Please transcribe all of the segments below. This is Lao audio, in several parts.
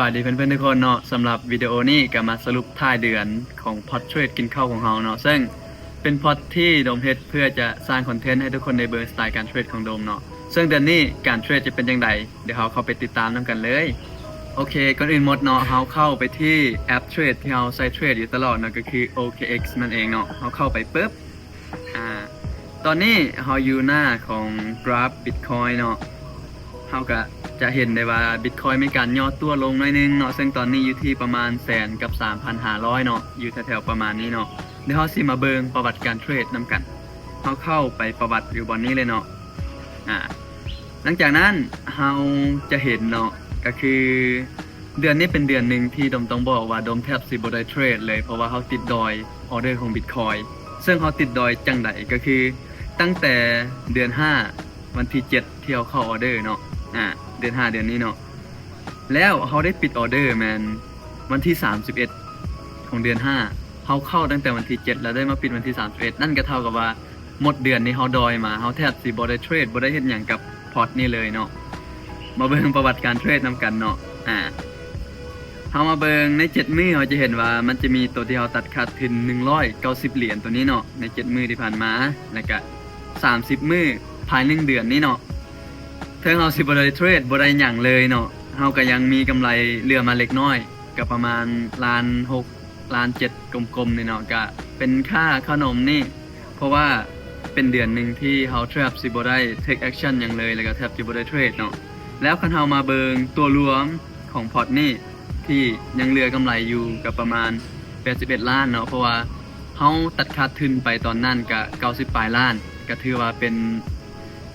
ສະບາຍດີເພື່ອນໆທຸກຄົນເນາະ, ສຳລັບວິດີໂອນີ້ກໍມາສະຫຼຸບທ້າຍເດືອນຂອງພອດເທຣດກິນເຂົ້າຂອງເຮົາເນາະ, ເຊິ່ງເປັນພອດທີ່ດົມເຮັດເພື່ອຈະສ້າງຄອນເທັນໃຫ້ທຸກຄົນໄດ້ເບິ່ງສະໄຕການເທຣດຂອງດົມເນາະ. ເຊິ່ງເດືອນນີ້ການເທຣດຈະເປັນຈັ່ງໃດ, ດຽວເຮົາເຂົ້າໄປຕິດຕາມນຳກັນເລີຍ. ໂອເຄ, ກ່ອນອື່ນໝົດເນາະ, ເຮົາເຂົ້າໄປທີ່ແອັບເທຣດທີ່ເຮົາໃຊ້ເທຣດຢູ່ຕະຫຼອດເນາະ, ກໍຄື ໂອເຄເອັກ ນັ້ນເອງເນາະ. ເຮົາເຂົ້າໄປປຶບ ອາ ຕອນນີ້ເຮົາຢູ່ໜ້າຂອງກຣາຟບິດຄອຍເນາະ, ເຮົາກະຈະເຫັນໄດ້ວ່າບິດຄອຍມີການຫຍໍ້ຕົວລົງໜ້ອຍໜຶ່ງເນາະ, ເຊິ່ງຕອນນີ້ຢູ່ທີ່ປະມານແສນກັບສາມພັນຫ້າຮ້ອຍເນາະ, ຢູ່ແຖວໆປະມານນີ້ເນາະ. ດຽວເຮົາຊິມາເບິ່ງປະຫວັດການເທຣດນຳກັນ. ເຮົາເຂົ້າໄປປະຫວັດຢູ່ບ່ອນນີ້ເລີຍເນາະ. ອາ ຫຼັງຈາກນັ້ນເຮົາຈະເຫັນເນາະ, ກໍຄືເດືອນນີ້ເປັນເດືອນໜຶ່ງທີ່ດົມຕ້ອງບອກວ່າດົມແທບຊິບໍ່ໄດ້ເທຣດເລີຍ, ເພາະວ່າເຮົາຕິດດອຍອໍເດີຂອງບິດຄອຍ. ເຊິ່ງເຮົາຕິດດອຍຈັ່ງໃດ? ກໍຄືຕັ້ງແຕ່ເດືອນຫ້າ ວັນທີເຈັດ ທີ່ເຮົາເຂົ້າອໍເດີເນາະ, ອາ ເດືອນຫ້າເດືອນນີ້ເນາະ, ແລ້ວເຮົາໄດ້ປິດອໍເດີແມ່ນວັນທີສາມສິບເອັດ ຂອງເດືອນຫ້າ. ເຮົາເຂົ້າຕັ້ງແຕ່ວັນທີເຈັດ ແລ້ວໄດ້ມາປິດວັນທີສາມສິບເອັດ, ນັ້ນກໍເທົ່າກັບວ່າ ໝົດເດືອນນີ້ເຮົາດອຍມາ, ເຮົາແທບຊິບໍ່ໄດ້ເທຣດ, ບໍ່ໄດ້ເຮັດຫຍັງກັບພອດນີ້ເລີຍເນາະ. ມາເບິ່ງປະຫວັດການເທຣດນຳກັນເນາະ. ອາ ເຮົາມາເບິ່ງໃນເຈັດມື້, ເຮົາຈະເຫັນວ່າມັນຈະມີໂຕທີ່ເຮົາຕັດຂາດທຶນໜຶ່ງຮ້ອຍເກົ້າສິບຫຼຽນໂຕນີ້ເນາະ, ໃນເຈັດມື້ທີ່ຜ່ານມາ, ແລ້ວກະສາມສິບມື້ພາຍໜຶ່ງເດືອນນີ້ເນາະ. ເຖິງເຮົາຊິບໍ່ໄດ້ເທຣດ, ບໍ່ໄດ້ຫຍັງເລີຍເນາະ, ເຮົາກໍຍັງມີກຳໄລເຫຼືອມາເລັກນ້ອຍ, ກໍປະມານລ້ານຫົກ ລ້ານເຈັດກົມໆນີ້ເນາະ, ກະເປັນຄ່າຂະໜົມນີ້, ເພາະວ່າເປັນເດືອນໜຶ່ງທີ່ເຮົາແທບຊິບໍ່ໄດ້ເທກແອັກຊັນຫຍັງເລີຍ, ແລ້ວກໍແທບຊິບໍ່ໄດ້ເທຣດເນາະ. ແລ້ວຄັນເຮົາມາເບິ່ງຕົວລວມຂອງພອດນີ້ ທີ່ຍັງເຫຼືອກຳໄລຢູ່ກໍປະມານແປດສິບເອັດລ້ານເນາະ, ເພາະວ່າເຮົາຕັດຂາດທຶນໄປຕອນນັ້ນກະເກົ້າສິບປາຍລ້ານ, ກໍຖືວ່າເປັນ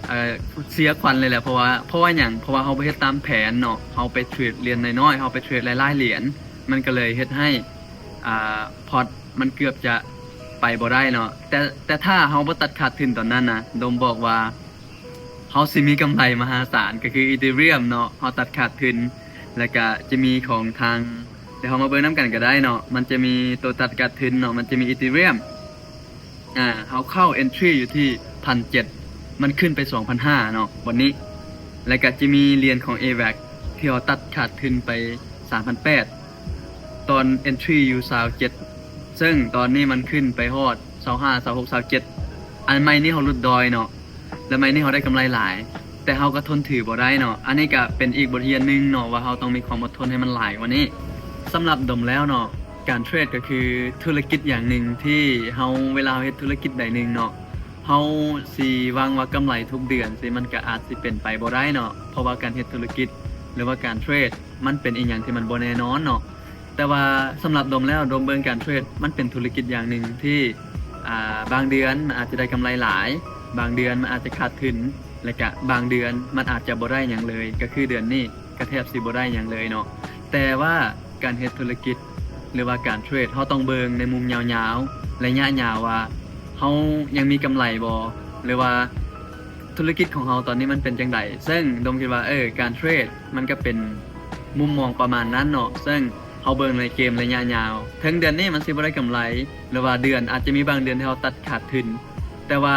ເອ່ອ ເສຍຂວັນເລີຍແຫຼະ. ເພາະວ່າ ເພາະວ່າຫຍັງ? ເພາະວ່າເຮົາບໍ່ເຮັດຕາມແຜນເນາະ, ເຮົາໄປເທຣດຫຼຽນນ້ອຍໆ, ເຮົາໄປເທຣດຫຼາຍໆຫຼຽນ, ມັນກໍເລີຍເຮັດໃຫ້ ອ່າ ພອດມັນເກືອບຈະໄປບໍ່ໄດ້ເນາະ. ແຕ່ ແຕ່ຖ້າເຮົາບໍ່ຕັດຂາດທຶນຕອນນັ້ນນະ, ດົມບອກວ່າເຮົາຊິມີກຳໄລມະຫາສານ, ກໍຄືອີເທີຣຽມເນາະ, ເຮົາຕັດຂາດທຶນ. ແລ້ວກະຈະມີຂອງທາງ ດຽວເຮົາມາເບິ່ງນຳກັນກໍໄດ້ເນາະ, ມັນຈະມີໂຕຕັດຂາດທຶນເນາະ, ມັນຈະມີອີເທີເຣຍມ ອາ ເຮົາເຂົ້າເອັນທຣີຢູ່ທີ່ພັນເຈັດ ມັນຂຶ້ນໄປສອງພັນຫ້າເນາະ ວັນນີ້. ແລ້ວກະຈະມີຫຼຽນຂອງເອແວັກ ທີ່ເຮົາຕັດຂາດທຶນໄປສາມພັນແປດ ຕອນເອັນທຣີຢູ່ຊາວເຈັດ ເຊິ່ງຕອນນີ້ມັນຂຶ້ນໄປຮອດຊາວຫ້າ ຊາວຫົກ ຊາວເຈັດ. ອັນໃໝ່ນີ້ເຮົາຫຼຸດດອຍເນາະ ແລະ ໄມ້ນີ້ເຮົາໄດ້ກຳໄລຫຼາຍ, ແຕ່ເຮົາກໍທົນຖືບໍ່ໄດ້ເນາະ. ອັນນີ້ກໍເປັນອີກບົດຮຽນໜຶ່ງເນາະ ວ່າເຮົາຕ້ອງມີຄວາມອົດທົນໃຫ້ມັນຫຼາຍກວ່ານີ້. ສຳລັບດົມແລ້ວເນາະ, ການເທຣດກໍຄືທຸລະກິດຢ່າງໜຶ່ງທີ່ເຮົາ ເວລາເຮົາເຮັດທຸລະກິດໃດໜຶ່ງເນາະ, ເຮົາຊິຫວັງວ່າກຳໄລທຸກເດືອນຊີ້ ມັນກໍອາດຊິເປັນໄປບໍ່ໄດ້ເນາະ, ເພາະວ່າການເຮັດທຸລະກິດ ຫຼືວ່າການເທຣດ ມັນເປັນອີ່ຫຍັງທີ່ມັນບໍ່ແນ່ນອນເນາະ. ແຕ່ວ່າສຳລັບດົມແລ້ວ, ດົມເບິ່ງການເທຣດ ມັນເປັນທຸລະກິດຢ່າງໜຶ່ງທີ່ ອ່າ ບາງເດືອນມັນອາດຈະໄດ້ກຳໄລຫຼາຍ, ບາງເດືອນມັນອາດຈະຂາດທຶນ, ແລະກະບາງເດືອນມັນອາດຈະບໍ່ໄດ້ຫຍັງເລີຍ, ກໍຄືເດືອນນີ້ກໍແທບຊິບໍ່ໄດ້ຫຍັງເລີຍເນາະ. ແຕ່ວ່າການເຮັດທຸລະກິດ ຫຼືວ່າການເທຣດ, ເຮົາຕ້ອງເບິ່ງໃນມຸມຍາວໆ, ໄລຍະຍາວວ່າເຮົາຍັງມີກຳໄລບໍ່ ຫຼືວ່າທຸລະກິດຂອງເຮົາຕອນນີ້ມັນເປັນຈັ່ງໃດ. ເຊິ່ງດົມຄິດວ່າ ເອີ ການເທຣດ ມັນກໍເປັນມຸມມອງປະມານນັ້ນເນາະ, ເຊິ່ງເຮົາເບິ່ງໃນເກມໄລຍະຍາວ, ເຖິງເດືອນນີ້ມັນຊິບໍ່ໄດ້ກຳໄລ ຫຼືວ່າເດືອນອາດຈະມີບາງເດືອນທີ່ເຮົາຕັດຂາດທຶນ, ແຕ່ວ່າ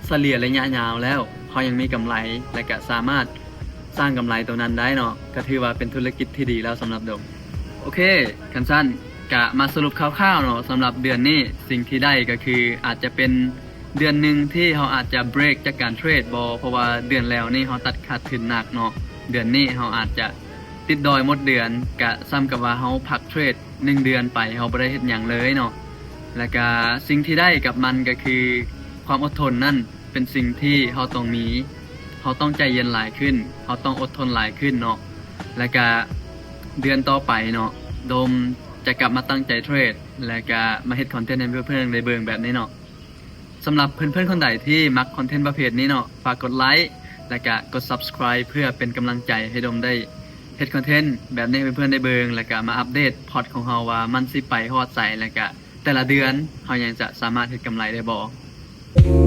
ສະເລ່ຍໄລຍະຍາວແລ້ວ ເຮົາຍັງມີກຳໄລ ແລະກະສາມາດສ້າງກຳໄລໂຕນັ້ນໄດ້ເນາະ, ກໍຖືວ່າເປັນທຸລະກິດທີ່ດີແລ້ວສຳລັບດົມ. ໂອເຄ, ຄັນຊັ້ນກະມາສະຫຼຸບຄ່າວໆເນາະ, ສຳລັບເດືອນນີ້ ສິ່ງທີ່ໄດ້ກໍຄືອາດຈະເປັນ ເດືອນໜຶ່ງທີ່ເຮົາອາດຈະເບຣກຈາກການເທຣດບໍ່ ເພາະວ່າເດືອນແລ້ວນີ້ເຮົາຕັດຂາດທຶນໜັກເນາະ, ເດືອນນີ້ເຮົາອາດຈະຕິດດອຍໝົດເດືອນ, ກະສ່ຳກັບວ່າເຮົາພັກເທຣດໜຶ່ງເດືອນໄປ, ເຮົາບໍ່ໄດ້ເຮັດຫຍັງເລີຍເນາະ. ແລະກະສິ່ງທີ່ໄດ້ກັບມັນກໍຄື ຄວາມອົດທົນນັ້ນເປັນສິ່ງທີ່ເຮົາຕ້ອງມີ, ເຮົາຕ້ອງໃຈເຢັນຫຼາຍຂຶ້ນ, ເຮົາຕ້ອງອົດທົນຫຼາຍຂຶ້ນເນາະ. ແລະກະເດືອນຕໍ່ໄປເນາະ, ໂດມຈະກັບມາຕັ້ງໃຈເທຣດ ແລະກະມາເຮັດຄອນເທັນໃຫ້ເພື່ອນໆໄດ້ເບິ່ງແບບນີ້ເນາະ. ສຳລັບເພື່ອນໆຄົນໃດທີ່ມັກຄອນເທັນປະເພດນີ້ເນາະ, ຝາກກົດໄລ ແລະກະກົດ Subscribe ເພື່ອເປັນກຳລັງໃຈໃຫ້ດົມໄດ້ເຮັດຄອນເທັນແບບນີ້ໃຫ້ເພື່ອນໆໄດ້ເບິ່ງ ແລະກະມາອັບເດດພອດຂອງເຮົາວ່າມັນຊິໄປຮອດໃສ ແລະກະແຕ່ລະເດືອນເຮົາຍັງຈະສາມາດເຮັດກຳໄລໄດ້ບໍ່.